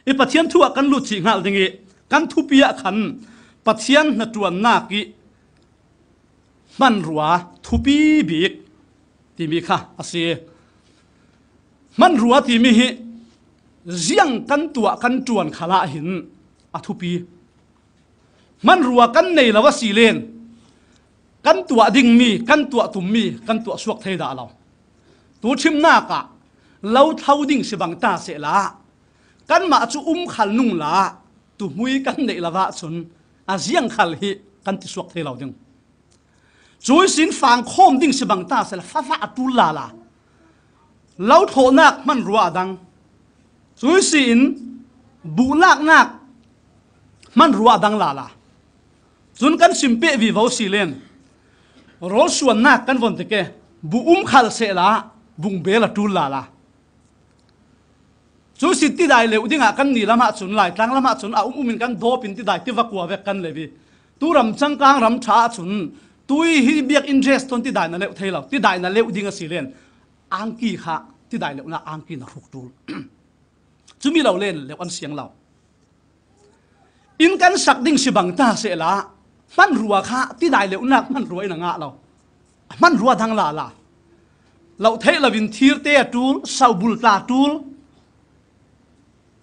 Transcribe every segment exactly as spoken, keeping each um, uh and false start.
I Pathian thu ah kan lut cih hngal ding i kan thupi ah khan Pathian hnaṭuannak i hmanrua thupi bik timi kha a si. Hmanrua timi hi ziang kan tuah kan ṭuan khal ah hin a thupi. Hmanrua kan nei lo a si len kan tuah dingmi, kan tuah tummi kan tuah suak thei dah lo. Tu ṭhimnak ah lo thlo ding si bang ta sehla kanmah cu um khal nung la tuhmui kan neih lo ahcun a ziang khal hi kan ti suak thei lo ding. Cui sin fangkhawm ding si bang ta sehla fafah a ṭul lala. Lo thlawhnak hmanrua a dang. Cui si in buh laknak hmanrua a dang lala. Cun kan sim peh vivo si len rawl suannak kan von ti ke, buh um khal sehla bungbel a ṭul lala. Cu si tidai leuh dingah kan ni lamah cun, Laitlang lamah cun a um um in kan dawp in tidai tiva kua vek kan leuh i tu ram changkang ram ṭha ahcun tui hi biak interest ton tidai na leuh thei lo, tidai na leuh ding a si len angki kha tidai leuhnak angki na hruk ṭul. Cumi lo len leuh an siang lo. Inn kan sak ding si bang ta sehla hmanrua kha tidai leuhnak hmanrua in a ngah lo. Hmanrua dang lala. Lo theih lo in thirte a ṭul, sobul tla a ṭul,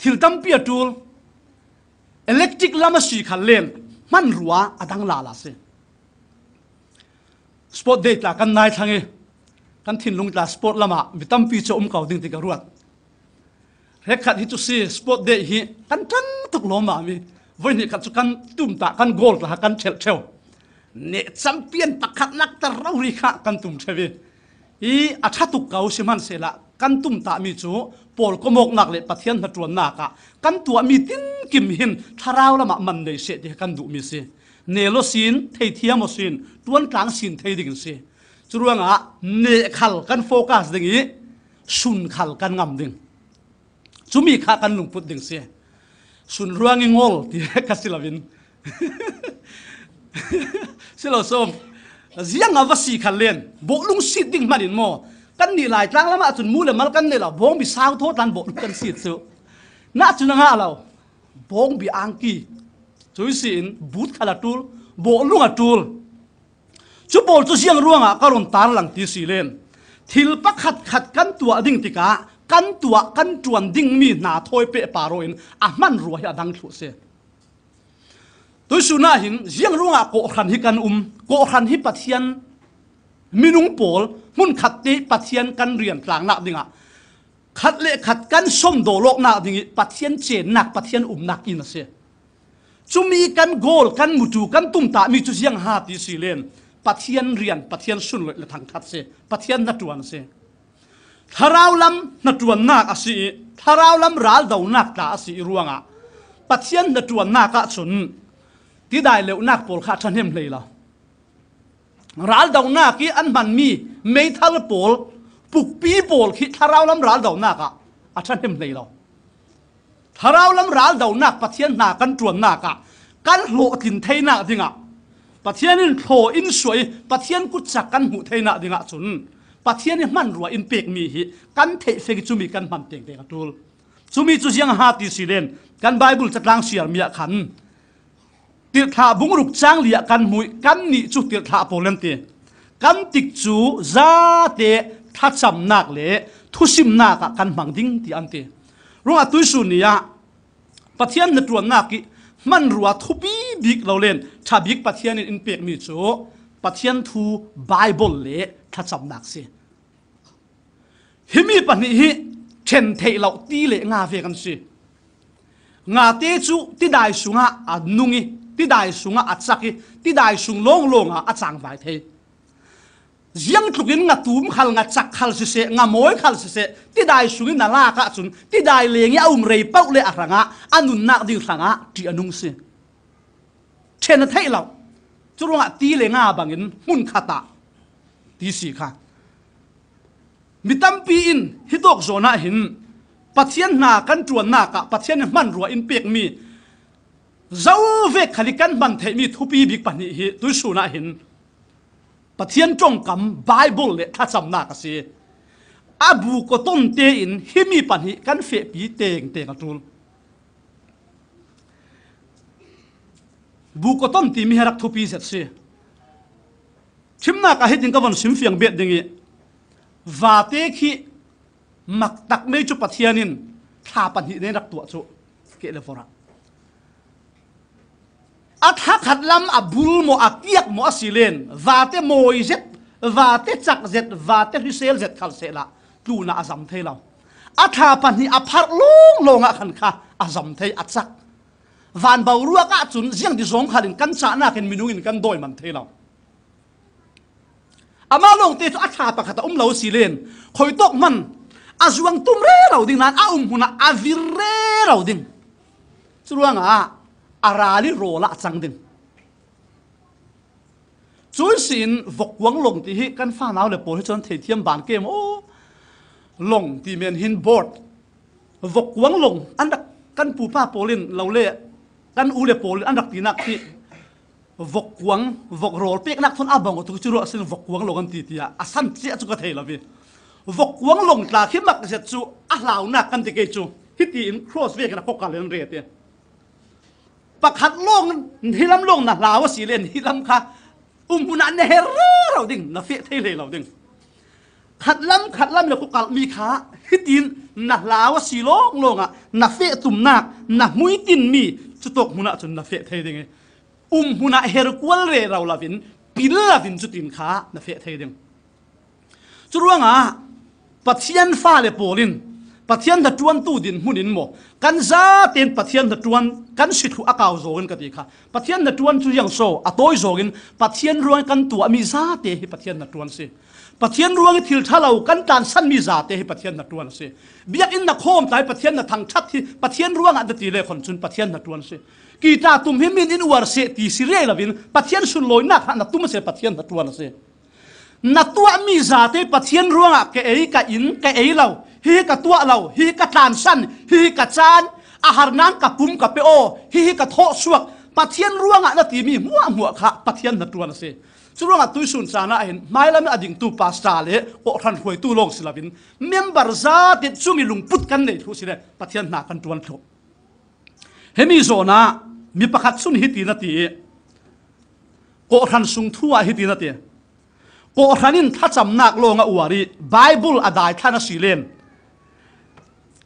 thil tampi a ṭul. Electric lam a si khal len hmanrua a dang lala si. Sport day tla kan nai thlang i kan thinlung tla sport lamah mi tampi cu a um ko ding ti ka ruat. Hrekkhat hi cu si, sport day hi kan ṭang tuk lawmmam i voi hnih khat cu kan tumtah kan goal tla kan ṭhelh ṭheu. Neh champion pakhatnak ta rori kha kan tum ṭheu i, i a ṭha tuk ko si hman sehla kan tumtahmi cu pawl komawknak le Pathian hnaṭuannak ah kan tuahmi tinkim hin thlarau lamah man nei seh ti kan duhmi si. Nel aw sin, theithiam aw sin, ṭuantlang sin thei ding in si. Curuangah neh khal kan focus ding i sun khal kan ngam ding. Cumi kha kan lungput ding si. Sun ruang i ngol ti ka si lo in si lo sawm. Ziang a va si khal len bawhlung sit ding hman in maw? Kan nih Laitlang lamah cun mu le mal kan nei lo, bawngbi sau thaw tlan bawhlung kan sit cu. Nah cun a ngah lo. Bawngbi angki. Cui si in but khal a ṭul, bawhlung a ṭul. Cu pawl cu ziang ruangah ka run tarlang ti si len thil pakhatkhat kan tuah ding tikah kan tuah kan ṭuan dingmi hna thawi peh par aw in a hmanrua hi a dang thluh si. Tuisun ah hin ziang ruangah kawhhran hi kan um, kawhhran hi Pathian minung pawl hmunkhat te Pathian kan rian tlangnak dingah khat le khat kan sawmdaw lawknak ding i Pathian cennak, Pathian umnak inn a si. Cumi kan goal, kan mutu, kan tumtahmi cu ziang ha ti si len Pathian rian, Pathian sunloih le thangṭhat si, Pathian hnaṭuan si. Thlarau lam hnaṭuannak a si i thlarau lam raldonak tla a si i ruangah Pathian hnaṭuannak ahcun tidai leuhnak pawl kha a ṭhahnem hlei lo. Raldonak i an hmanmi meithal pawl, pukpi pawl khi thlarau lam raldonak ah a ṭhahnem hlei lo. Thlarau lam raldonak Pathian hna kan ṭuannak ah kan hlawhtlin theinak dingah Pathian in thlaw in suah i Pathian kutcak kan hmuh theinak dingah cun Pathian i hmanrua in pekmi hi kan theih fek i cumi kan hman tengteng a ṭul. Cumi cu ziang a ha ti si len kan Baibal catlang siarmi ah khan Tirhthlah bung ruk cang li ah kan hmuh i kannih cu tirhthlah pawl an ti. Kan tikcu zate thlacamnak le thusimnak ah kan hmang ding ti an ti. Ruangah tuisun ni ah Pathian hnaṭuannak i hmanrua thupi bik lo len ṭha bik Pathian in in pekmi cu Pathian thu Baibal le thlacamnak si. Himi pahnih hi ṭhen theih loh ti le nga ve kan si. Ngate cu tidai sungah a nung i, tidai sungah a cak i, tidai sung lawnglawng ah a cangvai thei. Ziangtluk in nga tum khal, nga cak khal siseh, nga mawi khal siseh, tidai sung in na lak ahcun tidai leng i a um rei paoh le a hrangah a nunnak ding hrangah ṭih a nung si. Ṭhen a theih lo. Curuangah ti le nga bangin hmunkhat ah ti si kha. Mi tampi in hi tawk zawn ah hin Pathian hna kan ṭuannak ah Pathian in hmanrua in pekmi zo vek khal i kan hman theihmi thupi bik pahnih hi tuisun ah hin Pathian ṭongkam Baibal le thlacamnak a si. A bu kawton tein himi pahnih kan fehpi tengteng a ṭul. Bukoton timi hi a rak thupi zet si. Thimnak ah hitin ka von sim fiang bet ding i, vate khi maktak mei cu Pathian in thla pahnih nen rak tuah cu keh le vorh ah a thla khat lam a bul maw, a kiak maw a si len, vate mawi zet, vate cak zet, vate hrisel zet khal sehla tlunah a zam thei lo. A thla pahnih a pharh lawnglawng ah khan kha a zam thei, a cak. Van boruak ah cun ziang ti zawng khal in kan cahnak in minung in kan dawi man thei lo. Amah lawngte cu a thla pakhat a um lo si len, khuitawk hman a zuang tum rero ding nain a um hmun ah a vir rero ding. Curuangah a ral i rawl ah a cang ding. Cun si in vokkuang lawng ti hi kan fanau le pawl hi cu an theithiam ban ke maw? Lawng ti men hin board, vokkuang lawng an rak, kan pupa pawl in lo le kan u le pawl in an rak tinak khi vokkuang, vok rawl peknak thawn a bang tuk cu ruah sin vokkuang lawng an ti tiah a san ciah cu ka thei lo ve. Vokkuang lawng tla khi mak zet cu a hlaunak kan ti kei cu hiti in cross vekin a kawkal in an re te. Pakhat lawng, hi lam lawng na hlau a si len hi lam kha um hmun ah na her rero ding, na feh thei hlei lo ding. Khat lam, khat lam le khukalh mi kha hitin na hlau a si lawnglawng ah na feh tumnak, na hmuitin mi cutawk hmun ah cun na feh thei ding i, um hmun ah her kual rero lo in, pil lo in cutin kha na feh thei ding. Curuangah Pathian fale pawl in Pathian hnaṭuantu dinhmun in maw, kan zaten Pathian hnaṭuan kan si thluh a kau zawng in ka ti kha. Pathian hnaṭuan cu ziang so a tawi zawng in Pathian ruang kan tuahmi zate hi Pathian hnaṭuan si. Pathian ruang i thil ṭha lo kan tlansanmi zate hi Pathian hnaṭuan a si. Biakinn na khawm tai Pathian na thangṭhat hi Pathian ruangah na ti le khon cun Pathian hnaṭuan si. Kita tum hi min in uar seh ti si rei lo in Pathian sunlawinak hna na tum a si, Pathian hnaṭuan a si. Na tuahmi zate Pathian ruangah ka ei, ka in, ka ei lo, hi hi ka tuah lo, hi hi ka tlansan, hi hi ka caan, a har nain ka pum ka pe aw, hi hi ka thawh suak, Pathian ruangah na timi hmuahhmuah kha Pathian hnaṭuan a si. Curuangah tuisun caan ah hin hmailam a dingtu pastor le kawhhran hruaitu lawng si lo in member zate cumi lungput kan nei thluh si le Pathian hna kan ṭuan thluh. Hemi zawn ah mi pakhat cun hiti na ti i, kawhhran sung thu ah hiti na ti, kawhhran in thlacamnak lawng a uar i Baibal a daithlan a si len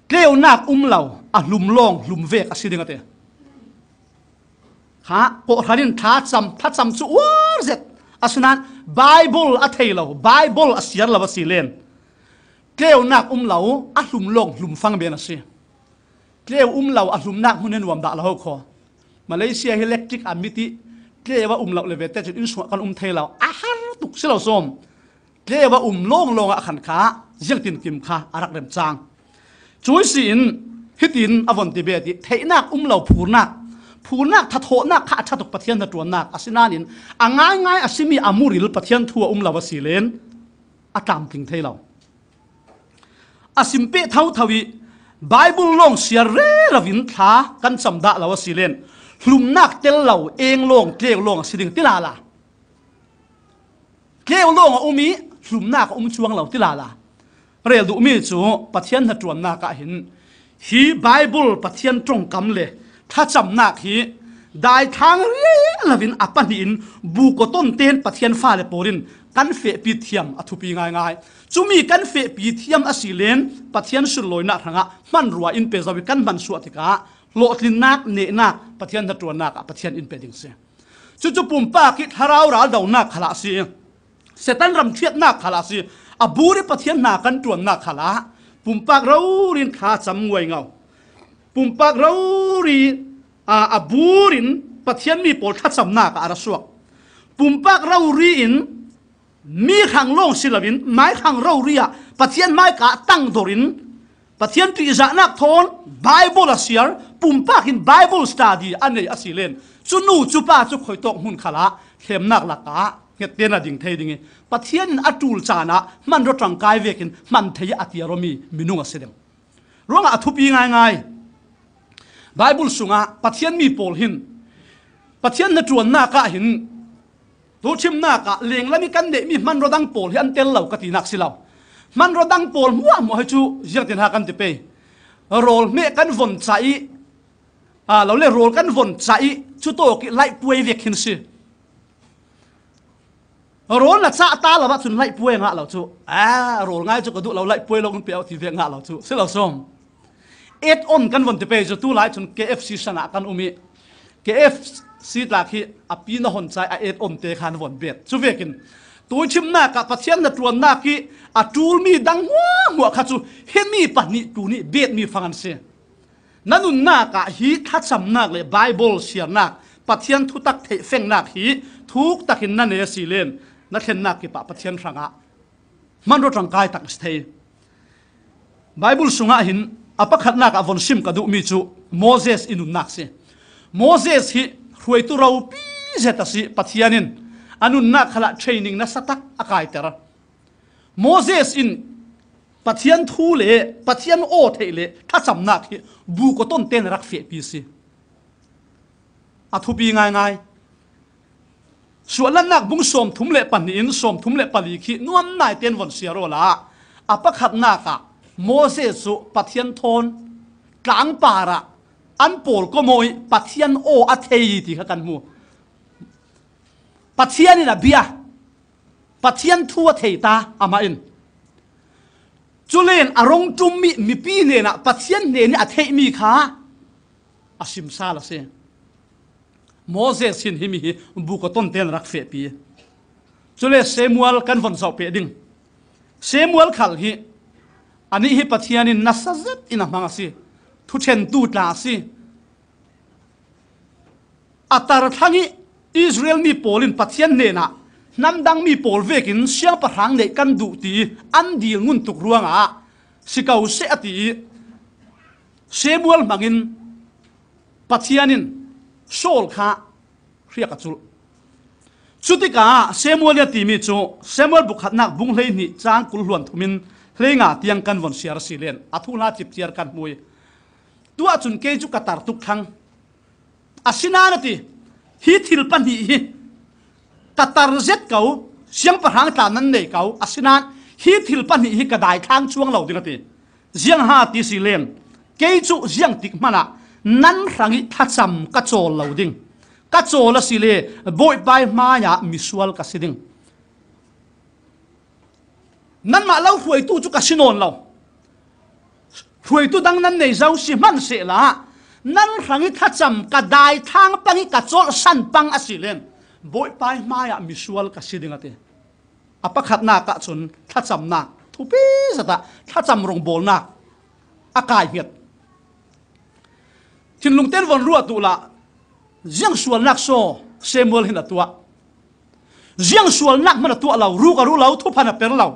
tleunak um lo, a hlum lawng hlum vek a si ding a ti. Kha, kawhhran in thlacam, thlacam cu uar zet, asinain Baibal a thei lo, Baibal a siar lo a si len tleunak um lo, a hlum lawng hlum fang men a si. Tleu um lo a hlumnak hmun hi nuam dah lo ho khaw. Malaysia hi electric a mit i tleu a um lo le vete cun innsung ah kan um thei lo. A har tuk si lo sawm. Tleu a um lawnglawng ah khan kha ziangtin kim kha a rak remcang. Cui si in hitin a von ti bet i, theihnak um lo phurnak, phurnak thathawhnak kha a ṭha tuk Pathian hnaṭuannak a si nain a ngaingai a simi a muril Pathian thu a um lo a si len a tlamtling thei lo. A sim peh thotho i Baibal lawng siar rero in thla kan cam dah lo a si len hlumnak tel lo, eng lawng, tleu lawng a si ding ti lala. Tleu lawng a um i hlumnak a um cuang lo ti lala. Rel duhmi cu Pathian hnaṭuannak ah hin hi Baibal Pathian ṭongkam le thlacamnak hi daithlang rih lo in a pahnih in bukaton tein Pathian fale pawl in kan fehpi thiam a thupi ngaingai. Cumi kan fehpi thiam a si len Pathian sunlawinak hrangah hmanrua in pe zo i kan hmansuah tikah hlawhtlinnak, nehnak, Pathian hnaṭuannak ah Pathian in pe ding si. Cucu pumpak i thlarau raldonak khalah a si, Satan ramṭhiatnak khalah a si, a bur i Pathian hna kan ṭuannak khalah pumpak rori in thla cam nguaingo. Pumpak rori, aa, a bur in Pathian mi pawl thlacamnak ah a ra suak. Pumpak rori in mi hrang lawng si loin mai hrang rori ah Pathian mai kah tangdor in Pathian ṭihzahnak thawn Baibal a siar, pumpak in Baibal study a nei a si len cu nu cu pa cu khuitawk hmun khalah hlemnak lakah hnget tein a ding thei ding i Pathian in a ṭul caan ah hmanraw ṭangkai vekin hman thei a tiar awmi minung a si ding. Ruangah a thupi ngaingai. Baibal sungah Pathian mi pawl hin Pathian hnaṭuannak ah hin tuchimnak ah lenglam i kan neihmi hmanraw dang pawl hi an tel lo ka tinak si lo. Hmanraw dang pawl hmuahhmuah hi cu ziangtin ha kan ti pei. Rawl hmeh kan von cah i A, lo le rawl kan von chah i, chu tawk i laih puai vek khin si. Rawl na chah ta lo ah chun laih puai a ngah lo chu. A, rawl ngai chu ka duh lo, laih puai lo kan pe au ti vek ngah lo chu. Si lo sawm. Add on kan von ti pei chu tu lai chun K F C sana kan um i. K F C tla khi a pi na hon chai a add on te khan von bet. Chu vekin. Tuithimnak ah Pathian na tuannak i a tul mi dang hmuahhmuah kha chu he mi pahnih tu nih bet mi fang an si. Na nunnak ah hi thlachamnak le Bible siarnak, Pathian thutak theih fengnak hi thuk takin na nei a si len, na thlennak kipah Pathian hrangah hmanraw ṭangkai tak a si thei. Bible sungah hin a pakhatnak ah von sim ka duh mi chu Moses i nunnak si. Moses hi hruaitu ropi zet a si, Pathian in a nunnak khalah training nasa tak a kaiter. Moses in Pathian thu le Pathian aw theih le thlachamnak hi bu kawton ten a rak fehpi si. A thupi ngaingai. Suahlannak bung sawmthum le pahnih in sawmthum le pali khi nuam nai ten von siar awla a pakhatnak ah Moses chu Pathian thawn tlangpar ah an pawl kawmawi Pathian aw a thei ti kha kan hmu. Pathian in a bia, Pathian thu a thei ta amah in. Chulen a rong tum mi mipi hnenah Pathian hnen i a theih mi kha a simsal a si. Moses hin himi hi bu kawton ten rak fehpi. Chule Samuel kan von zoh peh ding. Samuel khal hi a nih hi Pathian in nasa zet in a hmang a si. Thuṭhentu tla a si. A tarthlang i Israel mi pawl in Pathian hnenah hnamdang mi pawl vekin siangpahrang neih kan duh ti an dil ngun tuk ruangah si ko seh a ti i Samuel hmangin Pathian in Saul kha hriak a culh. Chutikah Samuel in a timi chu Samuel bukhatnak bung hleihnih chang kul hluan thumin hleinga tiang kan von siar a si len a thu hla cipciar kan hmu i tuah chun kei cu ka tar tuk thlang. Asinain a ti, hi thil pahnih hi ka tar zet ko, siangpahrang tla nan nei ko, asinain hi thil pahnih hi ka daithlang chuang lo ding a ti. Ziang ha ti si len, kei cu ziang tik hmanah nan hrang i thlacam ka cawl lo ding. Ka cawl a si le, Bawipa i hmaiah misual ka si ding. Nanmah lo hruaitu cu ka si nawn lo. Hruaitu dang nan nei zo si hman sehla, nan hrang i thlacam ka daithlang pang i ka cawlhsan pang a si len, Bawipa i hmaiah misual ka si ding a ti. A pakhatnak ah cun thlacamnak, thupi zet ah thlacam rongbawlnak a kai hnget. Thinlung ten von ruat uhla, ziang sualnak saw Samuel hin a tuah. Ziang sualnak hman a tuah lo, ruk a ru lo, thuphan a per lo.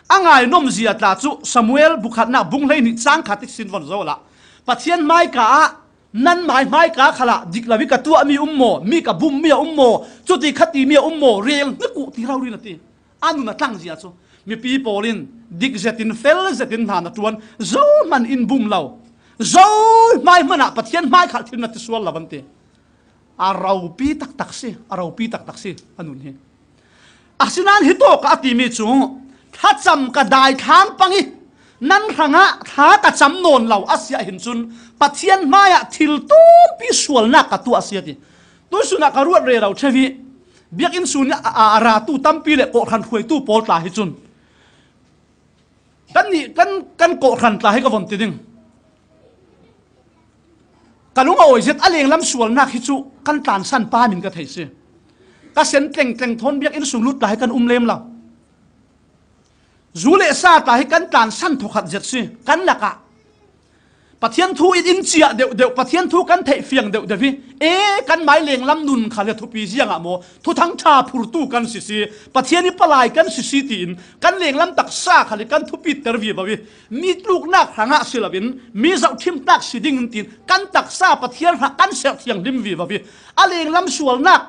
A ngainom zia tla cu Samuel bukhatnak bung hleihnih cang khat i sin von zo la. Pathian hmaika ah, nanmah i hmaika khalah dik lo i ka tuahmi um maw, mi ka bummi a um maw, cuti khati mi a um maw, rel hnik uh ti rori na ti. A nun a tlang zia cu mipi pawl in dik zetin, fel zetin hna na ṭuan, zohman in bum lo. Zohmai hmanah Pathian hmai khal thil na ti sual lo an ti. A ropi taktak si, a ropi taktak si a nun hi. Asinain hi tawk a timi cu thlacam ka daithlang pang i nan hrangah thla ka cam nawn lo a si ah hin cun Pathian hmaiah thil tumpi sualnak ka tuah a si a ti. Tuisun ah ka ruat rero ṭheu i biakinn sun i a, a, a ratu tampi le kawhhran hruaitu pawl tla hi cun kan nih, kan, kan kawhhran tla hi ka von ti ding. Ka lung a awi zet a lenglam sualnak hi cu kan tlansan pa min ka thei si. Ka sen tlengtleng thawn biakinn sung lut tla hi kan um lem lo. Zu le sa tla hi kan tlansan thawkhat zet si. Kan lakah Pathian thu in in ciah deuhdeuh, Pathian thu kan theih fiang deuhdeuh hi, e, kan mai lenglam nun kha le thupi ziangah maw, thuthang ṭha phurtu kan si si, Pathian i palai kan si si tiin kan lenglam taksa kha le kan thupiter vivo i, mi tluknak hrangah si loin mi zohṭhimnak si ding in tiin kan taksa Pathian hrang kan serh thianghlim vivo i, a lenglam sualnak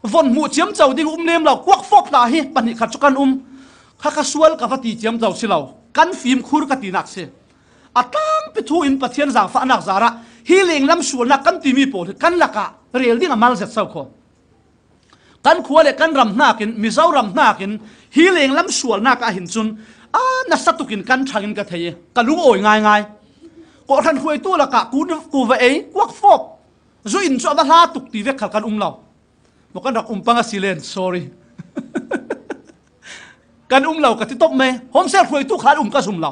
von hmuh ciamco ding um lem lo, kuak fawp tla hi pahnih khat cu kan um. Kha kha sual ka va ti ciamco si lo, kan fimkhur ka tinak si. A tlangpi thu in Pathian zaangfahnak zarah hi lenglam sualnak kan timi pawl hi kan lakah rel ding a mal zet so kho. Kan khua le kan ram hnakin, Mizoram hnakin hi lenglam sualnak ah hin cun a nasa tukin kan ṭhangin ka thei i ka lung awi ngaingai. Kawhhran hruaitu lakah ku, ku va ei, kuak fawp. Zu in chu a va hla tuk ti vek khal kan um lo. Maw kan rak um pang a si len, sorry. Kan um lo ka ti top mai. Home cell hruaitu kha an um ka zum lo.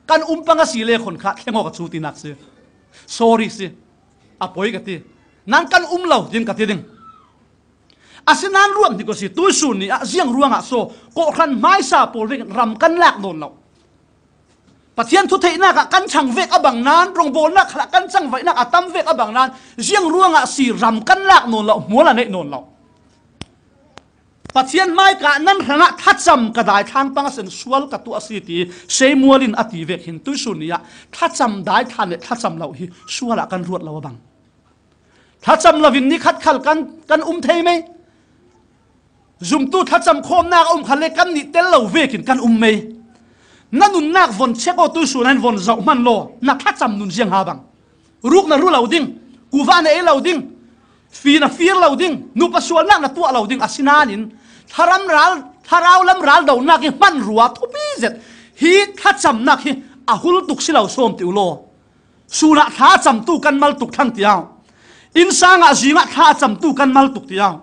Kan um pang a si le khon kha thleng aw ka chu tinak si. Sorry si. A poi ka ti. Nan kan um lo tin ka ti ding. Asinan ruat hnik aw si, tuisun ni ah ziang ruangah saw kawhhran hmaisa pawl vekin ram kan lak nawn lo. Pathian thu theihnak ah kan chang vek a bang nan, rongbawlnak khalah kan chang vaihnak a tam vek a bang nan, ziang ruangah si ram kan lak nawn lo, hmual a neih nawn lo. Pathian hmaika nan hrangah thlacam ka daithlang pang a sen sual ka tuah a si ti Samuel in a ti vek hin tuisun ni ah thlacam daithlan le thlacam lo hi sual ah kan ruat lo a bang. Thlacam lovin ni khat khal kan, kan um thei mei. Zumtu thlacam khawmnak a um khal le kan nih tel lo vekin kan um mei. Na nunnak von check aw tuisun ah hin von zoh hman law. Na thlacam nun ziang ha bang. Ruk na ru lo ding. Kuva na ei lo ding. Fi na fir lo ding. Nupa sualnak na tuah lo ding. Asinanin thlarau lam ral, thlarau lam ral dohnak hi hmanrua thupi zet. Hi thlacamnak hi a hul tuk si lo sawm ti uh law. Sunah thla a camtu kan mal tuk thlang tiau. Innsangah zingah thla a camtu kan mal tuk tiau.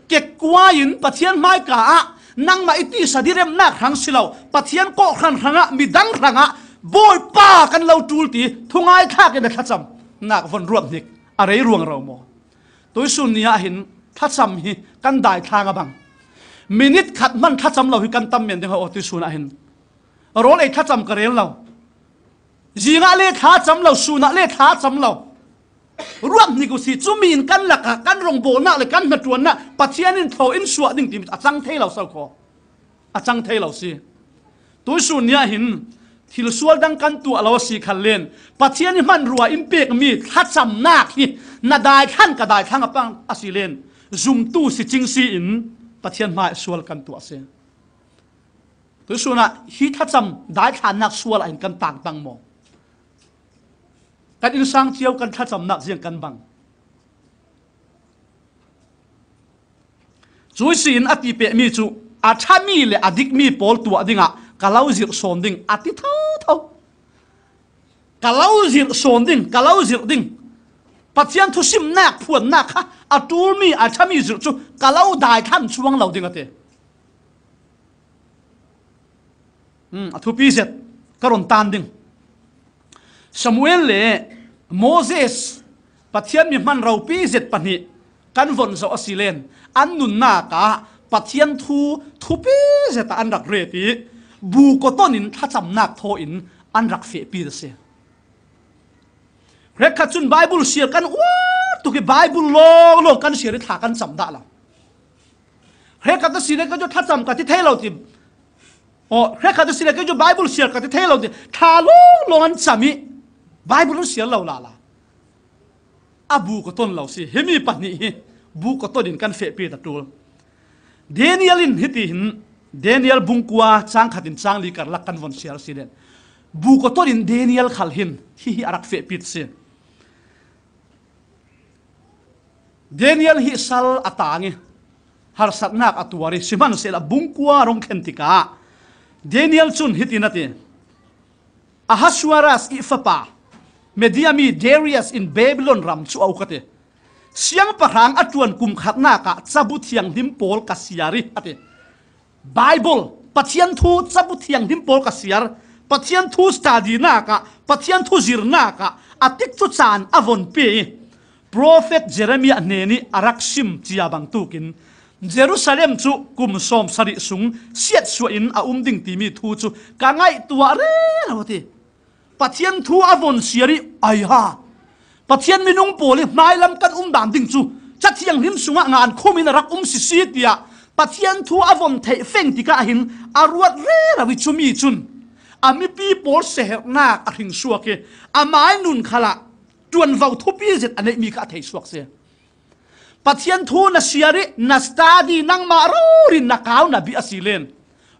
Kekkua in Pathian hmaika ah nangmah i tisa diremnak hrang si lo, Pathian kawhhran hrangah midang hrangah Bawipa kan lo tul ti thungai thlak in a thlacam nak von ruat hnik a rei ruang ro maw? Tuisun ni ah hin thlacam hi kan daithlang a bang. Minit khat hman thlacam lo hi kan tam men ding aw tuisun ah hin. Rawl ei thlacam ka rel lo. Zingah le thla cam lo, sunah le thla cam lo. Ruat hnik uh si, cumi in kan lakah kan rongbawlnak le kan hnaṭuannak Pathian in thaw in suah ding timi a cang thei lo so khaw. A cang thei lo si. Tuisun ni ah hin thil sual dang kan tuah lo a si khal len Pathian i hmanrua in pekmi thlacamnak hi na daithlan ka daithlang a pang a si len zumtu si cing si in Pathian hmai sual kan tuah si. Tuisun ah hi thlacam daithlannak sual ah hin kan tangtang maw? Kan innsang cio kan thlacamnak ziang kan bang. Cuih si in a ti pehmi cu a ṭhami le a dikmi pawl tuah dingah ka lo zirh sawn ding a ti thotho. Ka lo zirh sawn ding, ka lo zirh ding. Pathian thusimnak phuannak kha a ṭulmi a ṭhami zirh cu ka lo daithlan cuang lo ding a ti. Hmm, a thupi zet ka run tan ding. Samuel le Moses, Pathian mi hman ropi zet pahnih kan von zoh a si len, an nunnak ah Pathian thu thupi zet ah an rak ret i, bu kawton in thlacamnak thaw in an rak fehpi a si. Hrekkhat cun Bible siar kan uar tuk i Bible lawnglawng kan siar i thla kan cam dah lo. Hrekkhat a si le ka cu thlacam ka ti thei lo ti. Aw, hrekkhat a si le ka cu Bible siar ka ti thei lo ti. Thla lawnglawng an cam i Bible an siar lo lala. A bu ka ton lo si. Himi pahnih hi bu ka ton in kan fehpi ta ṭul. Daniel in hiti hin, Daniel bungkua cang khat in cang li karlak kan von siar si len. Bu ka ton in Daniel khal hin hihi a rak fehpi si. Daniel hi sal a tang i harsatnak a tuar i sihmanhsehlaw bungkua rong thlen tikah Daniel cun hitin a ti, Ahasuerus i fapa Media mi Darius in Babylon ram cu a uk a ti. Siangpahrang a ṭuan kum khatnak ah cabu thianghlim pawl ka siar i a ti. Bible, Pathian thu cabu thianghlim pawl ka siar, Pathian thu study nak ah, Pathian thu zirnak ah a tikcu caan a von pe i, Profet Jeremiah hnen i a rak sim cia bangtukin Jerusalem cu kum sawm sarih sung siatsuah in a um ding timi thu cu ka ngaihtuah rero a ti. Pathian thu a von siar i, ai ha! Pathian minung pawl i hmailam kan um dan ding cu Ca Thianghlim sungah ngan khum in a rak um sisi tiah Pathian thu a von theih feng tikah hin a ruat rero i cumi cun a mipi pawl seherhnak a hring suak i amai nun khalah ṭuanvo thupi zet a neihmi kha a thei suak si. Pathian thu na siar i na study nangmah rori na kau na bih a si len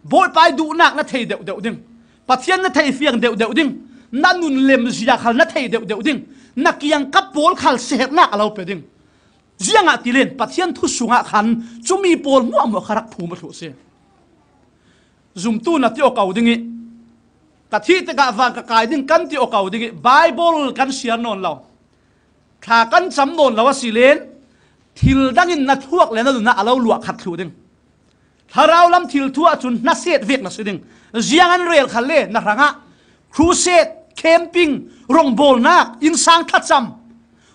Bawipa i duhnak na thei deuhdeuh ding. Pathian na thei fiang deuhdeuh ding. Na nun lemzia khal na thei deuhdeuh ding. Na kiangkap pawl khal seherhnak a lo pe ding. Ziangah ti len Pathian thu sungah khan cumi pawl hmuahhmuah kha rak phum a thluh si. Zumtu na ti aw ko ding i Ka thih tikah van ka kai ding kan ti aw ko ding ih, Bible kan siar nawn lo, thla kan cam nawn lo a si len, thil dangin na thuak le na nunah a lo luah khat thluh ding. Thlarau lam thil thu ahcun hnaset vek na si ding. Ziang an rel khal le na hrangah crusade, camping, rongbawlnak, innsang thlacam,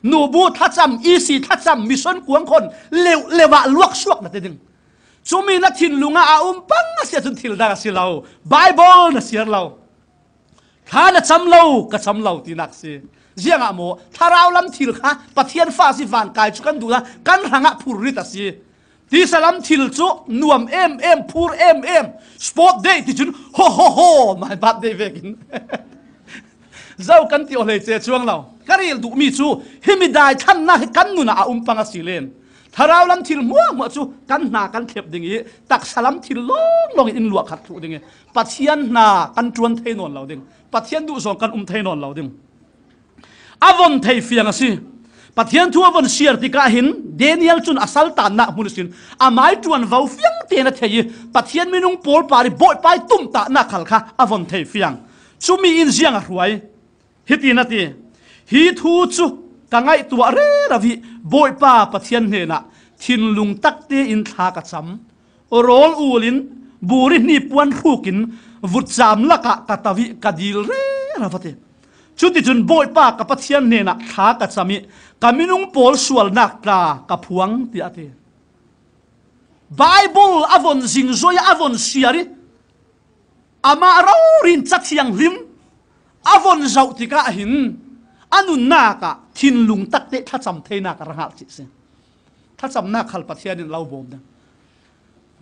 nubu thlacam, isi thlacam, mission kuang khon leuh leuh ah luaksuak na ti ding. Cumi na thinlung ah a um pang a si ahcun thil dang a si lo. Bible na siar lo. Thla na cam lo, ka cam lo tinak si. Ziangah maw? Thlarau lam thil kha Pathian fa si, van kai cu kan duhna, kan hrangah phurrit a si. Tisa lam thil cu nuam em em, phur em em, sport day ti cun ho ho ho, my birthday vekin zo kan ti aw hlei ce cuang lo. Ka rel duhmi cu himi dai thannak hi kan nun ah a um pang a si len, thlarau lam thil hmuahhmuah cu kan hna kan thlep ding ih, taksa lam thil lawnglawng in in luah khat thluh ding ih, Pathian hna kan ṭuan thei nawn lo ding, Pathian duh zong kan um thei nawn lo ding. A von thei fiang a si. Pathian thu a von siar tikah hin Daniel cun a saltannak hmun ihsin amai ṭuanvo fiang tein a thei ih, Pathian minung pawl par ih Bawipa ih tumtahnak khal kha a von thei fiang. Cumi in ziang a hruai? Hiti na ti, "Hi thu cu ka ngaihtuah rero ih Bawipa Pathian hnenah thinlung tak tein thla ka cam. Rawl ul in buri hnipuan hrukin vutcam lakah ka to ih ka dil rero," a ti. Cuticun Bawipa ka Pathian hnenah thla ka cam ih ka minung pawl sualnak tla ka phuang, tiah a ti. Bible a von zingzoi ah a von siar ih, amah rori in Ca Thianghlim a von zoh tikah hin a nunnak ah thinlung takte thlacam theinak a ra hngalh cih si. Thlacamnak khal Pathian in lo bawm ding.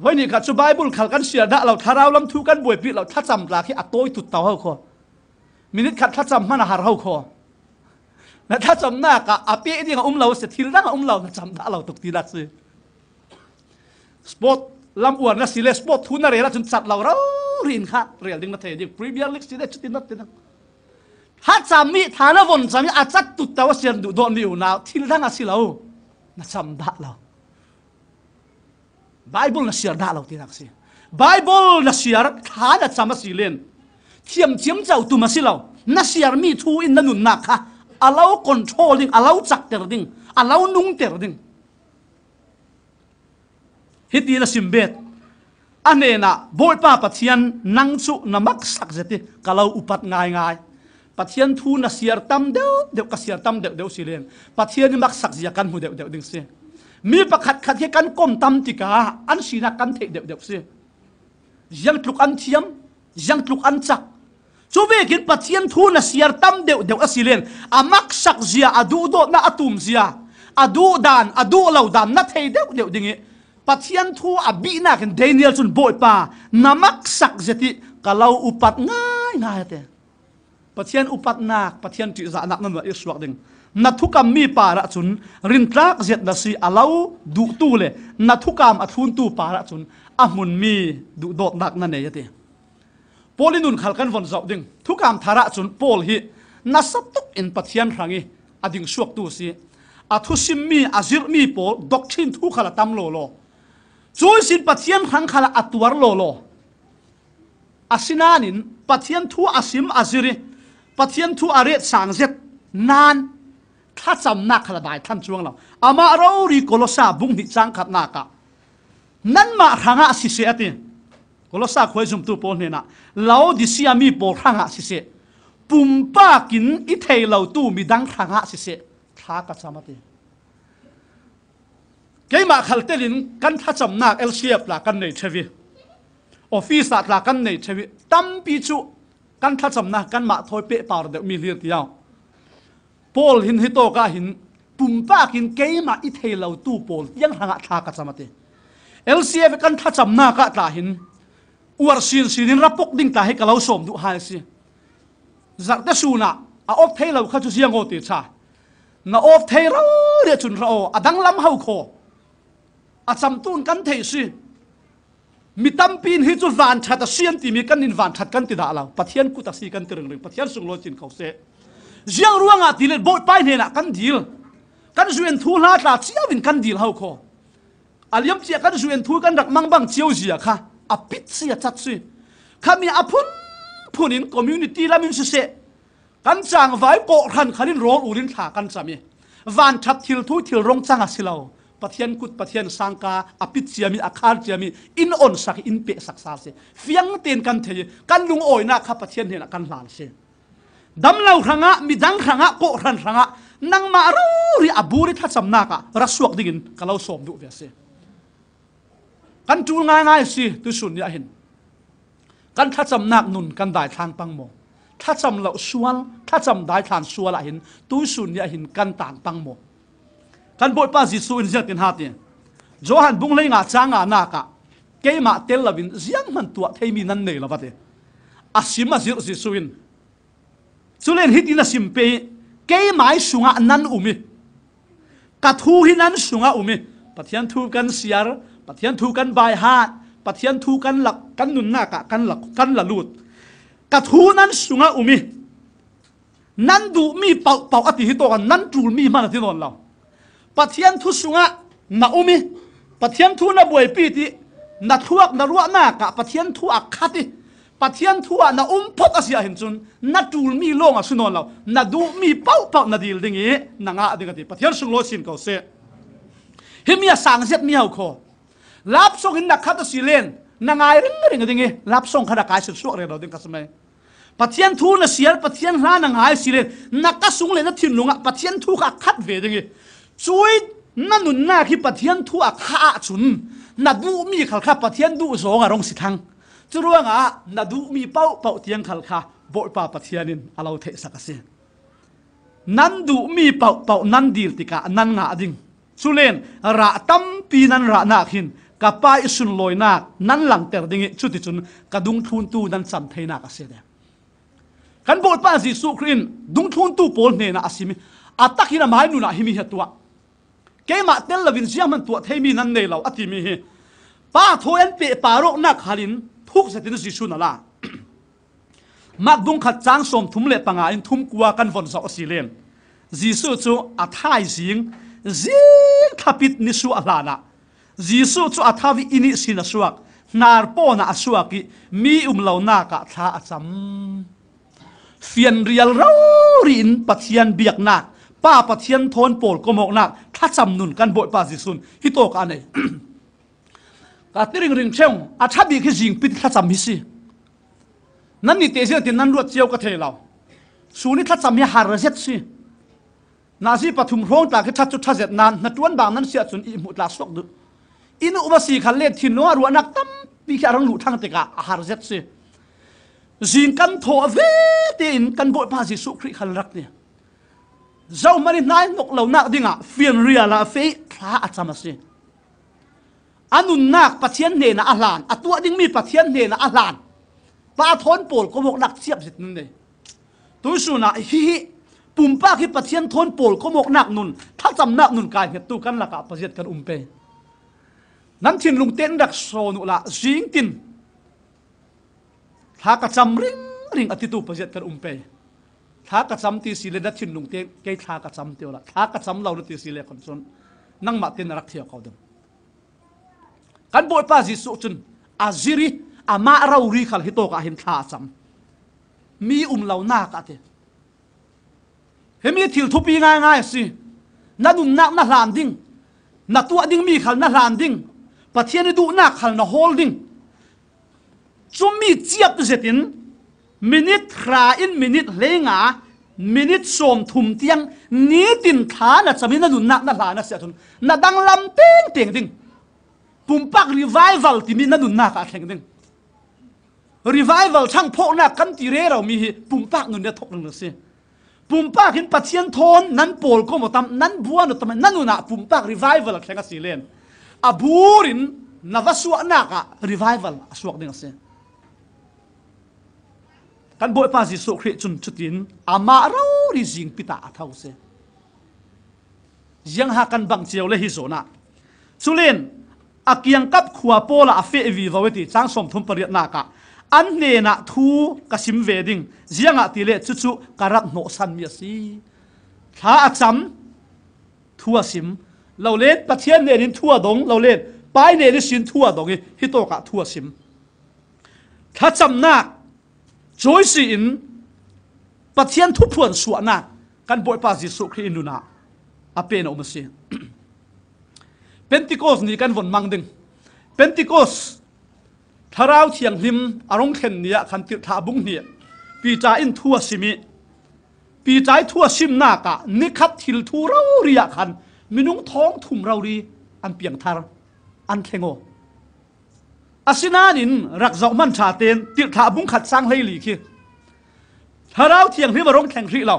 Voi nih kha cu Bible khal kan siar dah lo, thlarau lam thu kan buaipih lo, thlacam tla khi a tawi tut to ho kho. Minit khat thlacam hman a har ho kho. Na thlacamnak ah a peh ding a um lo si, thil dang a um lo, na cam dah lo tuk tinak si. Sport lam uar na si le, sport thu na rel ahcun cat lo rori in kha rel ding na thei ding. Premier League si le, cutin na ti ding. Thlacam ih thla na von cam ih a cat tut to a sian duhdawtmi unau, thil dang a si lo, na cam dah lo. Bible na siar dah lo tinak si. Bible na siar, thla na cam a si len, thiam ciamco tum a si lo. Na siarmi thu in na nunnak kha a lo control ding, a lo cakter ding, a lo nungter ding. Hiti na sim bet. A hnenah, "Bawipa Pathian, nang cu na maksak zet ih ka lo upat ngaingai. Pathian thu na siar tam deuh deuh, ka siar tam deuh deuh si len, Pathian ih maksak zia kan hmu deuh deuh ding si. Mi pakhat khat hi kan kom tam tikah an sinak kan theih deuh deuh si. Ziangtluk an thiam, ziangtluk an cak. Cu vekin Pathian thu na siar tam deuh deuh a si len, a maksak zia, a duhdawtnak a tum zia, a duh dan, a duh lo dan na thei deuh deuh ding ih, Pathian thu a bihnak in Daniel cun, 'Bawipa, na maksak zet ih ka lo upat ngaingai,' a ti. Pathian upatnak, Pathian ṭihzahnak na nuah ih suak ding. Na thukammi parah cun rintlak zet na si, a lo duhtu le na thukam a thluntu parah cun a hmunmi duhdawtnak na nei," a ti. Paul ih nun khal kan von zoh ding. Thukam thar ahcun Paul hi nasa tuk in Pathian hrang ih a dingsuaktu a si. A thusimmi, a zirhmi pawl, doctrine thu khal a tam lawlaw. Cu ihsin Pathian hrang khal a tuar lawlaw. Asinain Pathian thu a sim a zir ih Pathian thu a retsang zet nain thlacamnak khal a dai thlan cuang lo. Amah rori Kolosa bung hnih cang khatnak ah, "Nanmah hrangah siseh," a ti. Kolosa khua ih zumtu pawl hnenah, "Laodicea mi pawl hrangah siseh, pumpak in i thei lotu midang hrangah siseh, thla ka cam," a ti. Keimah khal telin kan thlacamnak L C F tla kan nei ṭheu ih, office ah tla kan nei ṭheu ih, tampi cu kan thlacamnak kanmah thawi pehpar deuhmi hlir ti au. Paul hin hi tawk ah hin, "Pumpak in keimah i thei lotu pawl tiang hrangah thla ka cam," a ti. L C F kan thlacamnak ah tla hin uar sinsin in ra pok ding tla hi ka lo sawm duh hai a si. Zarhte sun ah a awk thei lo kha cu ziang aw ti ṭha. Na awk thei rori ahcun ra aw, a danglam ho khaw. A camtu in kan theih si. Mi tampi in hi cu vanṭhat a si an timi kan in vanṭhat kan ti dah lo. Pathian kut a si kan ti ringring. Pathian sunglawi cin ko seh. Ziang ruangah ti le Bawipa hnenah kan dil. Kan zuan thu hla tla cio in kan dil ho khaw. A liamcia kan zuan thu kan rak mangbang cio zia kha a pit si, a cat si. Khami a phun phunin community lamin siseh, kan cangvai kawhhran khalin rawl urin thla kan cam i, vanṭhat thil thui thil rawng cang a si lo, Pathian kut Pathian sangka a pit ciami a khar ciami in onsak i in pehsak sal si. Fiang tein kan thei i kan lungawinak kha Pathian hnenah kan hlal si. Damlo hrangah, midang hrangah, kawhhran hrangah nangmah rori a bur i thlacamnak ah ra suak dingin ka lo sawm duh ve a si. Kan ṭul ngaingai a si tuisun ni ah hin. Kan thlacamnak nun kan daithlang pang maw? Thlacam loh sual, thlacam daithlan sual ah hin tuisun ni ah hin kan tan pang maw? Kan Bawipa Jesuh in ziatin hat i, Johan bung hleinga cang nganak ah, keimah tel loin zianghman tuah theimi nan nei lo a ti. A sim a zirh Jesuh in, Culen hitin a sim pei, keimai sungah nan um i, ka thu hi nan sungah um i, Pathian thu kan siar, Pathian thu kan baihat, Pathian thu kan lak, kan nunnak ah kan lak, kan la lut. Ka thu nan sungah um i, nan duhmi pauhpauh a ti hi tawk a, nan ṭulmi hman a ti nawn lo. Pathian thu sungah na um i, Pathian thu na buaipi ti, na thluak na ruahnak ah Pathian thu a khat i, Pathian thu ah na um phot a si ah hin cun na ṭulmi lawng a si nawn lo, na duhmi pauhpauh na dil ding i na ngah ding a ti. Pathian sunglawi sin ko seh. Himi a sang zet mi hau khaw. Lapsong in na khat a si len na ngai ringring ding i lapsong khat a kai sin suak rero ding ka si mai. Pathian thu na siar, Pathian hla na ngai si len na ka sung le na thinlung ah Pathian thu kha a khat ve ding i, cui na nunnak hi Pathian thu a kha ah cun na duhmi khal kha Pathian duh zawng a rong si thlang. Curuangah na duhmi pauhpauh tiang khal kha Bawipa Pathian in a lo theihsak a si. Nan duhmi pauhpauh nan dil tikah nan ngah ding. Culen rah tampi nan rahnak hin ka Pa i sunlawinak nan langter ding i, cuticun ka dungthluntu nan cam theinak a si ding. Kan Bawipa Jesuh Khrih in dungthluntu pawl hnenah a sim i, a takin amai nunah himi hi a tuah. Keimah tel loin zianghman tuah theimi nan nei lo a timi hi Pa thawi an pehpar awknak halin thuk zetin Jesuh na la. Mak bung khat cang sawm thum le panga in thum kua kan von zoh a si len, Jesuh cu a thaizing, zing thlapit nisuah hlanah Jesuh cu a tho i, inn ihsin a suak, hnar pawnah a suak i, mi um lonak ah thla a cam. Fianrial rori in Pathian biaknak, Pa Pathian thawn pawlkom awknak thlacam nun kan Bawipa Jesuh in hi tawk ah a nei. Ka ti ringring ṭheu, a ṭha bik hi zingpi thlacam hi si. Nannih te ziangtin nan ruat cio ka thei lo. Sun i thlacam hi har zet si. Nazi pathum hrawng tlak hi ṭha cu ṭha zet nan hnaṭuan bang nan si ahcun i hmuh tlak suak duh. Inn um a si khan le thinlung ah ruahnak tampi khi a rang luh thlang tikah a har zet si. Zing kan thawh ve tein kan Bawipa Jesuh Khrih khan rak ti. Zohman i hnai hnok lonak dingah fianrial ah feh thla a cam a si. A nunnak Pathian hnenah a hlan, a tuah dingmi Pathian hnenah a hlan. Pa thawn pawlkom awknak ciap zet nan nei. Tuisun ah hihi pumpak hi Pathian thawn pawlkom awknak nun, thlacamnak nun kai hngettu kan lakah paziat kan um pei. Nan thinlung te in rak sawn uhla, zingtin thla ka cam ringring a titu paziat kan um pei. Thla ka cam ti si le na thinlung te kei thla ka cam ti uhla, thla ka cam lo na ti si le khon cun nangmah te na rak thiau ko ding. Kan Bawipa Jesuh cun a zir i amah rori khal hi tawk ah hin thla a cam. Mi um lonak ah ti. Himi thil thupi ngaingai a si. Na nunnak na hlan ding, na tuah dingmi khal na hlan ding, Pathian i duhnak khal na hawl ding. Cumi ciap zetin minit hra in minit hleinga, minit sawmthum tiang nitin thla na cam i na nunnak na hlan a si ahcun na danglam tengteng ding. Pumpak revival timi na nunnak ah a thleng ding. Revival chang phawhnak kan ti rero mi hi pumpak nun le thawk ding a si. Pumpak in Pathian thawn nan pawlkom aw tam, nan buan aw tam, nan nunah pumpak revival a thleng a si len, a bur in na va suahnak ah revival a suak ding a si. Kan Bawipa Jesuh Khrih cun cutin amah rori zingpi ta a tho si. Ziangha kan bang cio le hi zawn ah. Culen a kiangkap khua pawl ah a feh vivo i ti, cang sawmthum pariatnak ah an hnenah thu ka sim ve ding, ziangahtile cucu ka rak hnawhsanmi a si. Thla a cam, thu a sim. Lolen Pathian hnen in thu a dong, lolen Pa hnen ihsin thu a dong i hi tawk ah thu a sim. Thlacamnak Joyce in Pathian thuphuan suahna kan Bawipa Jesuh Khrih in nunah a pen a um a si. Pentecost ni kan von mang ding. Pentecost Thlarau Thianghlim a rong thlen ni ah khan tirhthlah bung hnih Peter in thu a sim ih, Peter ih thu a simnak ah nikhat thil thu rori ah khan minung thawng thum rori an piangthar, an thleng aw. Asinain rak zoh hman ṭha tein tirhthlah bung khat cang hleili khi Thlarau Thianghlim a rong thleng hrih lo.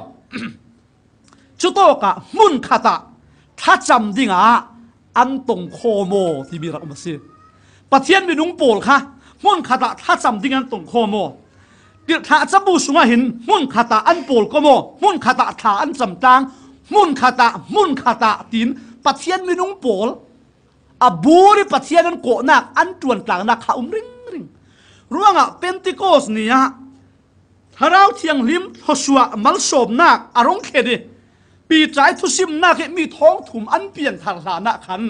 Cutawkah hmun khatah thlacam dingah an tongkhawm aw timi rak um a si. Pathian minung pawl kha hmun khatah thlacam dingah an tongkhawm aw. Tirhthlah cabu sungah hin hmun khatah an pawlkom aw, hmun khatah thla an camtang, hmun khatah, hmun khatah tiin Pathian minung pawl a bur ih Pathian an kawhnak, an ṭuantlangnak kha um ringring. Ruangah Pentecost ni ah Thlarau Thianghlim thluasuah malsawmnak a rong thlen ih Peter ih thusimnak ih mi thawng thum an piangthar hlanah khan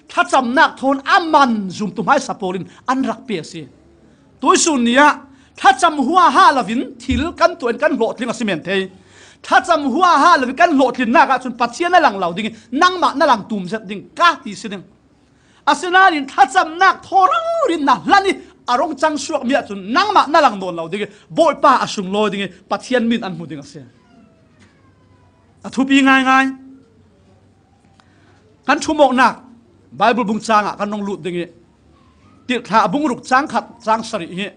thlacamnak thawn a man zumtu hmaisa pawl in an rak pe a si. Tuisun ni ah thlacam huaha loin thil kan tuah in kan hlawhtling a si men thei. Thlacam huaha loin kan hlawhtlinnak ahcun Pathian a lang lo ding ih nangmah na lang tum zet ding ka ti si ding. Asinain thlacamnak thaw rori na hlan ih a rong cang suakmi ahcun nangmah na lang nawn lo ding ih Bawipa a sunglawi ding ih Pathian min an hmu ding a si. A thupi ngaingai. Kan thumawknak Bible bung cangah kan rong lut ding ih tirhthlah bung ruk cang khat cang sarih hi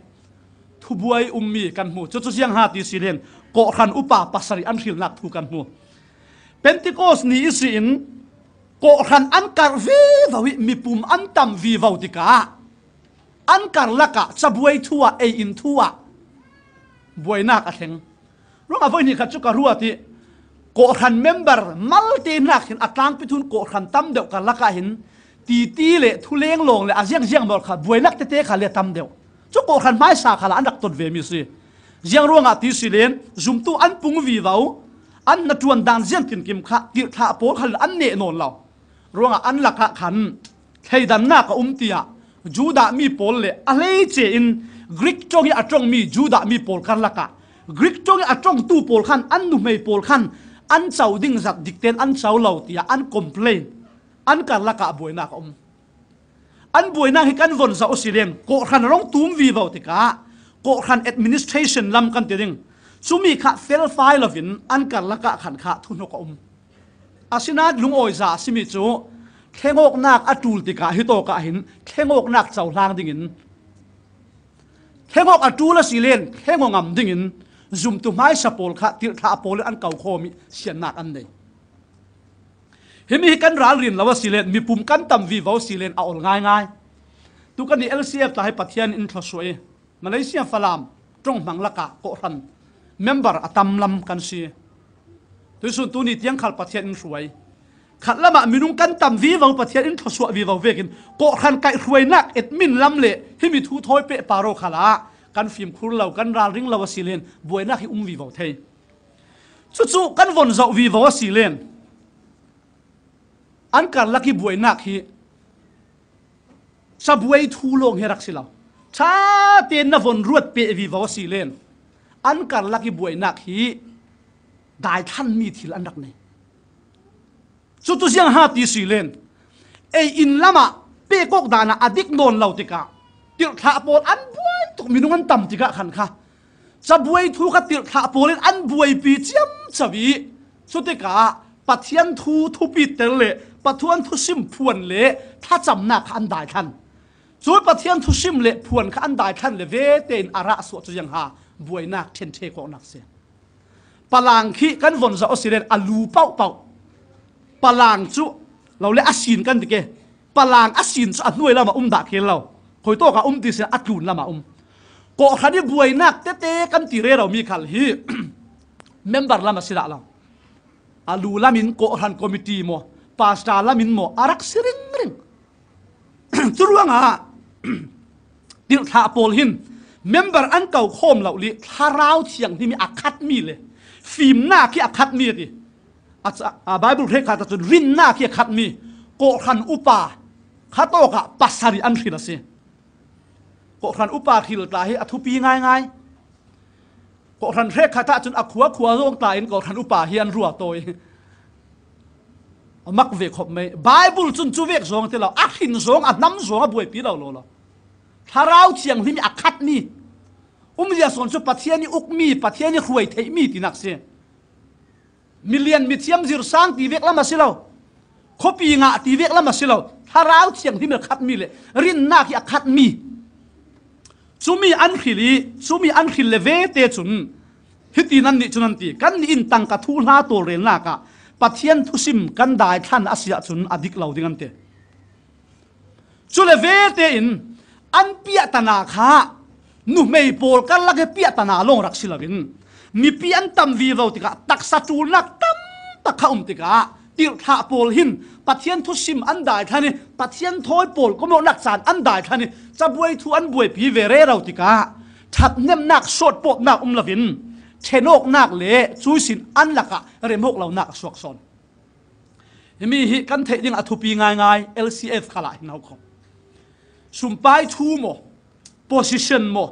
thubuai ummi kan hmu. Cucu ziang ha ti si len kawhhran upa pasarih an hrilnak thu kan hmu. Pentecost ni ihsin kawhhran an karh vivo ih mipum an tam vivo tikah an karlak ah cabuai thu ah, ei in thu ah buainak a thleng. Ruangah voi hnih khat cu ka ruat ih kawhhran member malte hnak hin a tlangpi thun kawhhran tam deuh karlak ah hin titi le thuleng lawng le a ziangziang mawl kha buainak tete kha le tam deuh. Cu kawhhran hmaisa khalah an rak ton vemi si. Ziang ruangah ti si len zumtu an pung vivo, an hnaṭuan dan ziangtinkim kha tirhthlah pawl khal an neh nawn lo. Ruangah an lakah khan thleidannak a um tiah Judah mi pawl le a hleice in Greek ṭong ih a ṭongmi Judah mi pawl karlak ah Greek ṭong ih a ṭongtu pawl khan an nuhmei pawl khan an co ding zat dikten an co lo tiah an complain, an karlak ah buainak a um. An buainak hi kan von zoh a si len kawhhran a rong tum vivo tikah kawhhran administration lam kan ti ding. Cumi kha felfai loin an karlak ah khan kha thuhnuk a um. Asinain lungawiza a simi cu thlengawknak a ṭul tikah hitawk ah hin thlengawknak cohlang dingin thlengawk a ṭul a si len thlengawk ngam dingin zumtu hmaisa pawl kha tirhthlah pawl in an kokhawm ih siannak an nei. Himi hi kan ralrin lo a si len mipum kan tam vivo a si len a ol ngaingai. Tu kan i L C F tla hi Pathian in thluasuah ih Malaysia Falam ṭong hmang lakah kawhhran member a tam lam kan si. Tuisun tuni tiang khal Pathian in hruai. Khat lamah minung kan tam vivo Pathian in thluasuah vivo vekin kawhhran kaihhruainak admin lam le himi thu thawi pehpar aw khalah kan fimkhur lo, kan ralring lo a si len buainak hi um vivo thei. Cucu kan von zoh vivo a si len an karlak ih buainak hi cabuai thu lawng hi a rak si lo. Ṭha tein na von ruat peh vivo a si len an karlak ih buainak hi daithlanmi thil an rak nei. Cucu ziang ha ti si len ei in lamah pehkawk danah a dik nawn lo tikah tirhthlah pawl an buai tuk, minung an tam tikah khan kha cabuai thu kha tirhthlah pawl in an buaipi ciamco ih cutikah Pathian thu thupiter le Pathian thusim phuan le thlacamnak kha an daithlan. Cu Pathian thusim le phuan kha an daithlan le vete in a rah suah cu ziang ha buainak ṭhenṭhe kawknak si. Palang khi kan von zoh a si len a lu pauhpauh. Palang cu lo le a sin kan ti ke. Palang a sin cu a hnuai lamah um dah khin lo. Khuitawk ah um ti si a tlun lamah um. Kawhhran ih buainak tete kan ti rero mi khal hi member lam a si dah lo. A lu lam in kawhhran committee maw, pastor lam in maw a rak si ringring. Curuangah tirhthlah pawl hin member an kokhawm loh li Thlarau Thianghlim ih a khatmi le fimnak ih a khatmi a ti. A ca-, a Bible hrekkhat ahcun rinnak ih a khatmi kawhhran upa khatawkah pasarih an hril a si. Kawhhran upa hril tla hi a thupi ngaingai. Kawhhran hrekkhat ah cun a khua khua zawng ta in kawhhran upa hi an rua tawi. A mak ve khop mai. Bible cun cu vek zawng ti lo, a hrin zawng, a hnam zawng a buaipi lo lo lo. Thlarau Thianghlim i a khatmi, umzia sawn cu Pathian i ukmi, Pathian i hruai theihmi tinak si. Milian mithiam zirsang ti vek lam a si lo, khuapi ngah ti vek lam a si lo, Thlarau Thianghlim i a khatmi le rinnak hi a khatmi. Cumi an hril i, cumi an hril le vete cun hiti nan nih cun an ti, kannih in tangka thuhla tawlrelnak ah Pathian thusim kan daithlan a si ahcun a dik lo ding an ti. Cule vete in an piahtana kha nuhmei pawl karlak i piahtana lawng rak si loin mipi an tam vivo tikah taksa ṭulnak tam tak kha um tikah tirhthlah pawl hin Pathian thusim an daithlan i Pathian thawi pawl komawknak caan an daithlan i cabuai thu an buaipi ve rero tikah ṭhathnemnak, sawtpawtnak um loin ṭhenawknak le cuisin an lakah remhawk lonak a suak sawn. Himi hi kan theih ding a thupi ngaingai, L C F khalah hin haukhawm. Sumpai thu maw, position maw,